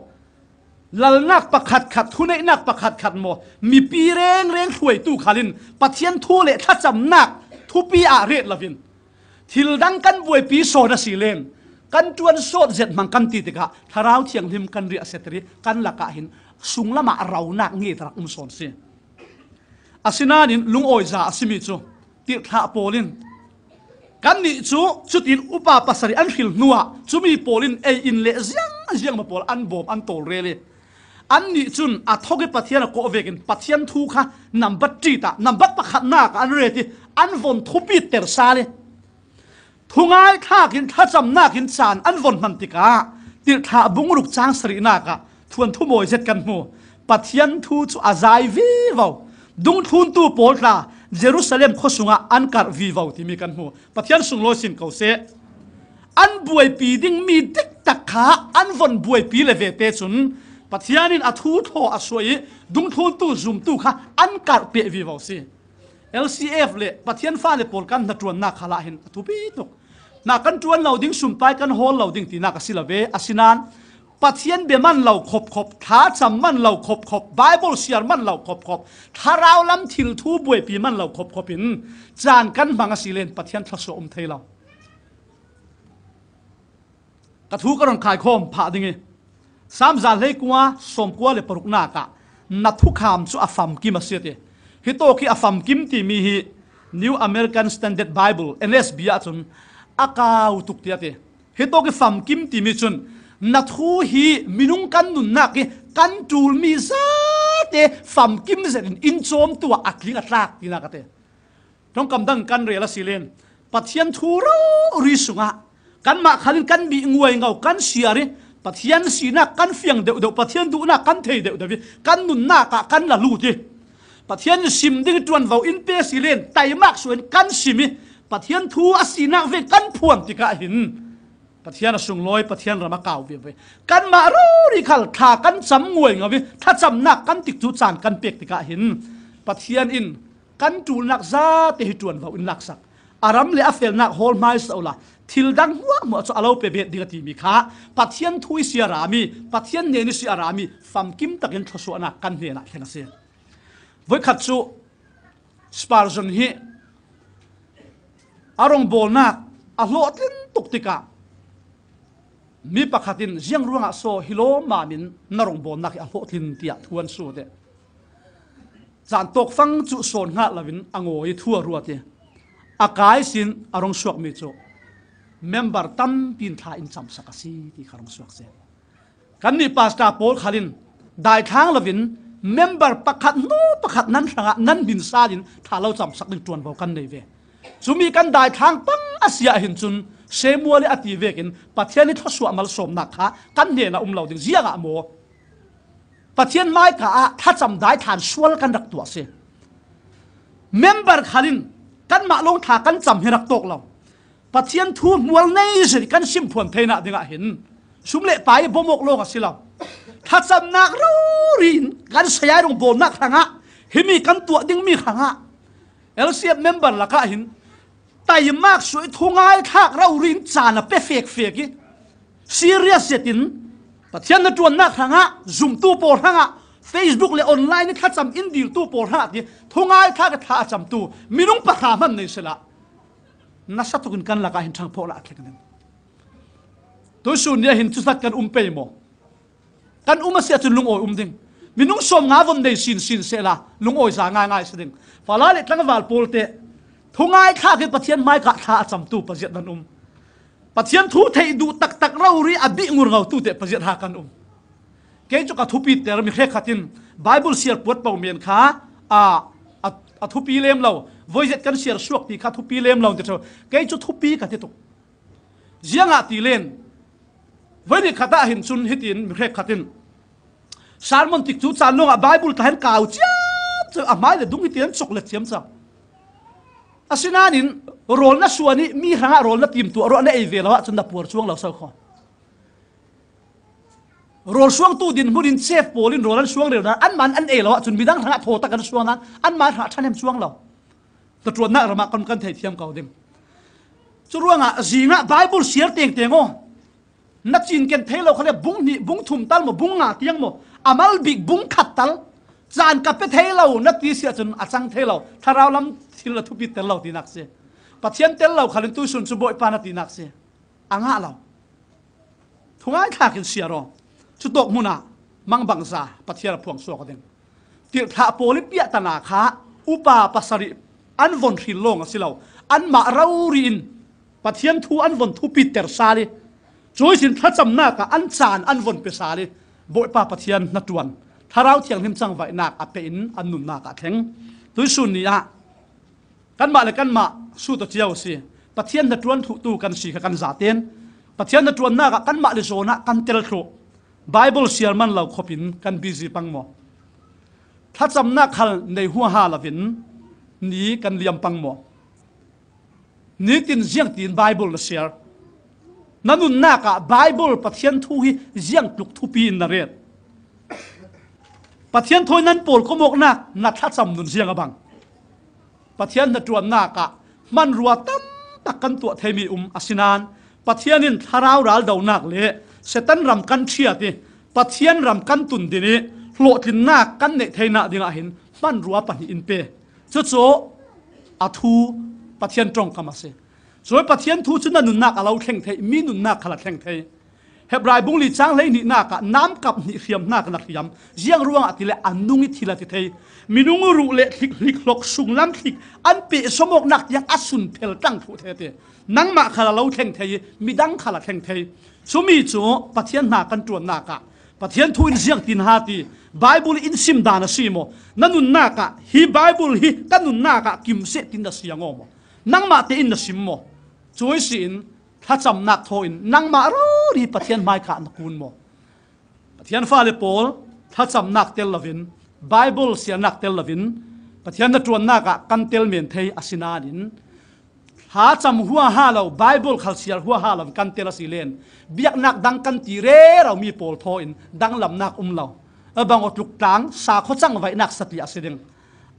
lalnak pakhatkhat, thuneihnak pakhatkhat maw, mipi rengreng hruaitu khalin Pathian thu le thlacamnak thupi ah ret loin thil dang kan buaipi sawn a si len kan ṭuan sawt zet hmang kan ti tikah Thlarau Thianghlim kan riahsia ter i kan lakah hin sunglamah ronak nge rak um sawn si. Asinain lungawiza a simi cu tirhthlah pawl in kannih cu cutin upa pasarih an hril hnuah cumi pawl in ei in le ziang ziang ma pawl an bawm an tawlrel i annih cun a thawk i Pathian a kawh vekin Pathian thu kha nambat ṭit ah nambat pakhatnak ah an ret i an von thupiter sal i thungai thlak in thlacamnak in caan an von hman tikah tirhthlah bungruk cang sarihnak ah thuanthu mawi zet kan hmu. Pathian thu cu a zai vivo, dungthluntu pawl tla Jerusalem khua sungah an karh vivo timi kan hmu. Pathian sunglawi sin ko seh. An buaipi dingmi diktak kha an von buaipi le vete cun Pathian in a thu thaw a suai i dungthluntu zumtu kha an karh peh vivo si. L C F le Pathian fale pawl kan hnaṭuannak khalah hin a thupi tuk. Na kan ṭuan lo ding, sumpai kan hawl lo ding tinak a si lo ve. Asinain Pathian bia man lo khopkhop, thlacam man lo khopkhop, Bible siar man lo khopkhop, thlarau lam thil thu buaipi man lo khopkhop in caan kan hmang a si len Pathian thluasuah um thei lo. Ka thu ka run khaikhawm phah ding i, Saam za hleikua sawmkua le paruknak ah na thukham cu a famkim a si a ti. Hitawk hi a famkim timi hi New American Standard Bible, N S B, ahcun a kau tuk ti a ti. Hitawk i famkim timi cun na thu hi minung kan nunnak i kan ṭulmi zate famkim zetin in cawmtu ah a tling a tlak tinak a ti. Ṭongkam dang kan rel a si len Pathian thu rori sungah kanmah khalin kan bih nguaingo kan siar i Pathian sinak kan fiang deuhdeuh, Pathian duhnak kan thei deuhdeuh i kan nunnak ah kan la lut i Pathian in sim ding ṭuanvo in pe si len taimak suah in kan sim i Pathian thu a sinak ve kan phuan tikah hin Pathian a sunglawi, Pathian ram a kau vivo i kanmah rori khal thla kan cam nguaingo i thlacamnak kan tikcu caan kan pek tikah hin Pathian in kan ṭulnak zate hi ṭuanvo in laksak. A ram le a felnak hawl hmaisa uhla thil dang hmuahhmuah cu a lo pe bet ding a timi kha Pathian thu i si a rami, Pathian hnen i si a rami famkim takin thluasuahnak kan hnenah thleng a si. Voikhat cu Spurgeon hi a rawngbawlnak a hlawhtlin tuk tikah mi pakhat in, "Ziang ruangah so hi lawmam in na rawngbawlnak hi a hlawhtlin?" tiah thu an sut i caan tawkfang cu sawn hngalh loin a ngawi i thu a ruat i a kai sin a rung suakmi cu member tampi in thla in camsak a si ti kha rung suak si. Kannih pastor pawl khalin daithlang loin member pakhat hnu pakhat nan hrangah nan hmin sal in thla lo camsak ding ṭuanvo kan nei ve. Cumi kan daithlang pang a si ahhin cun Samuel i a ti vekin Pathian i thluasuah malsawmnak kha kan hnenah um lo ding. Ziangah maw? Pathian hmaika ah thlacam daithlan sual kan rak tuah si. Member khalin kanmah lawng thla kan cam hi rak tawk lo. Pathian thu hmual nei zet kan simphuan theinak dingah hin sum le pai bawmawk lawng a si lo. Thlacamnak rori in kan saya i rawngbawlnak hrangah himi kan tuah dingmi hrangah L C F member lakah hin taimak suah i thungai thlak rori in caan a pe fekfek i serious zetin Pathian hnaṭuannak hrangah zumtu pawl hrangah Facebook le online i thlacam in diltu pawl hrangah ti, thungai thlak i thla a camtu minung pakhat hman nei sela, nasa tukin kan lakah hin thangphawk lah a thleng ding. Tuisun ni ah hin cutat kan um pei maw? Kan um a si ahcun lungawi um ding. Minung sawm nga von nei sin sin sehla lungawi za ngaingai si ding. Fala le tlangval pawlte thungai thlak i Pathian hmaika thla a camtu paziat nan um. Pathian thu theih duh taktak rori a bih ngurngautu te paziat ha kan um. Kei cu ka thupiter mi hrekkhat in Bible siar puat po men kha a, a, a thupi lem lo, voizet kan siar suak ti kha thupi lem lo ti ṭheu. Kei cu thupi ka ti tuk. Ziangah ti len, voinik khat ah hin cun hitin mi hrekkhat in sermon tik cu caan lawngah Bible tla hin kau ciam cu a hmai le dung hitin an cawk let ciam cang. Asinain rawl na suan i mi hrangah rawl na timtu a ruah na ei ve lo ahcun na puar cuang lo so kho. Rawl suangtu dinhmun in chef pawl in rawl an suang rero nan anmah an ei lo ahcun midang hrangah thawtak an suang nan anmah hrangah ṭhahnem cuang lo. Hnaṭuannak ram ah kan, kan theithiam ko ding. Cu ruangah zingah Bible siar tengteng aw. Na cinken thei lo kha le bung hnih, bung thum tal maw, bung nga tiang maw, a mal bik bung khat tal. Caan ka pe thei lo na ti si ahcun a cang thei lo. Thlarau lam thil a thupi tel lo tinak si. Pathian tel lo khalin tuisun cu Bawipa na tinak si. A ngah lo. Thungai thlak in siar aw. Cutawk hmun ah mangbangza Pathian a phuang suak ding. Tirhthlah pawl i piahtanak kha upa pasarih an von hril lawng a si lo. Anmah rori in Pathian thu an von thupiter sal i, cuisin thlacamnak ah an caan an von pe sal i, Bawipa Pathian hnaṭuan, Thlarau Thianghlim cangvaihnak a pe in an nunnak ah thleng. Tuisun ni ah kanmah le kanmah sut aw cio a si. Pathian hnaṭuan thluhtu kan si kha kan zaten Pathian hnaṭuannak ah kanmah le zawn ah kan tel thluh. Bible siar man lo khopin kan busy pang maw? Thlacamnak khal nei huaha lovin ni kan liam pang maw? Nitin ziangtin Bible na siar? Na nunnak ah Bible Pathian thu hi ziang tluk thupi in na ret? Pathian thawi nan pawl komawknak na thlacam nun ziang a bang? Pathian hnaṭuannak ah hmanrua tam tak kan tuah theimi um a si nan, Pathian in thlarau raldonak le Satan ram kan ṭhiat i Pathian ram kan tun din i hlawhtlinnak kan neih theinak dingah hin hmanrua pahnih in pe. Cucu a thu Pathian ṭongkam a si. Cui Pathian thu cu na nunnak a lo thleng thei, mi nunnak khal a thleng thei. Hebrai bung li cang hleihnihnak ah namkap hnih hriamhnak na hriam. Ziang ruangah ti le a nung i thil a ti thei. Minung ruh le thlik hlik hlok sunglam thlik an peh sawmawknak tiang a sun phel tlang thluh thei a ti. Nangmah khal a lo thleng thei i midang khal a thleng thei. Cumi cu Pathian hna kan ṭuannak ah Pathian thu in ziangtin ha ti, Bible in sim dan a si maw? Na nunnak ah hi Bible hi ka nunnak ah kim seh tin na siang aw maw? Nangmah te in na sim maw? Cui si in thlacamnak thaw in nangmah rori Pathian hmaika na kun maw? Pathian fale pawl thlacamnak tel lovin, Bible siarnak tel lovin, Pathian hnaṭuannak ah kan tel men thei a si nain, thlacam huaha lo, Bible khal siar huaha lo kan tel a si len, biaknak dang kan ti rero mi pawl thaw in danglamnak um lo. A bang aw tluk tlang, sakhaw cangvaihnak satliah a si ding.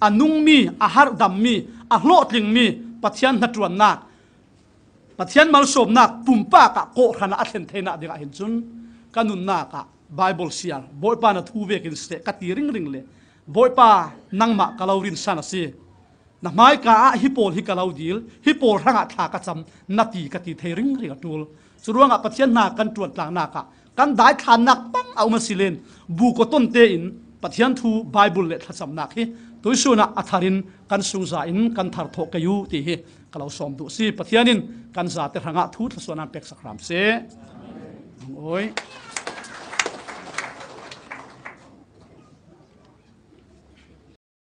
A nungmi, a harhdammi, a hlawhtlingmi Pathian hnaṭuannak, Pathian malsawmnak pumpak ah kawhhran ah a thlen theinak dingah hin cun ka nunnak ah Bible siar, Bawipa na thu vekin seh ka ti ringring le Bawipa nangmah ka lo rinsan a si. Na hmaika ah hi pawl hi ka lo dil, hi pawl hrangah thla ka cam na ti ka ti thei ringring a ṭul. Curuangah Pathian hna kan ṭuantlangnak ah kan daithlannak pang a um a si len, bu kawton tein Pathian thu Bible le thlacamnak hi tuisun ah a thar in kan sungza in kan thar thawh kei u ti hi ka lo sawm duh si. Pathian in kan zate hrangah thu thluasuahnak peksak hram seh. Awi.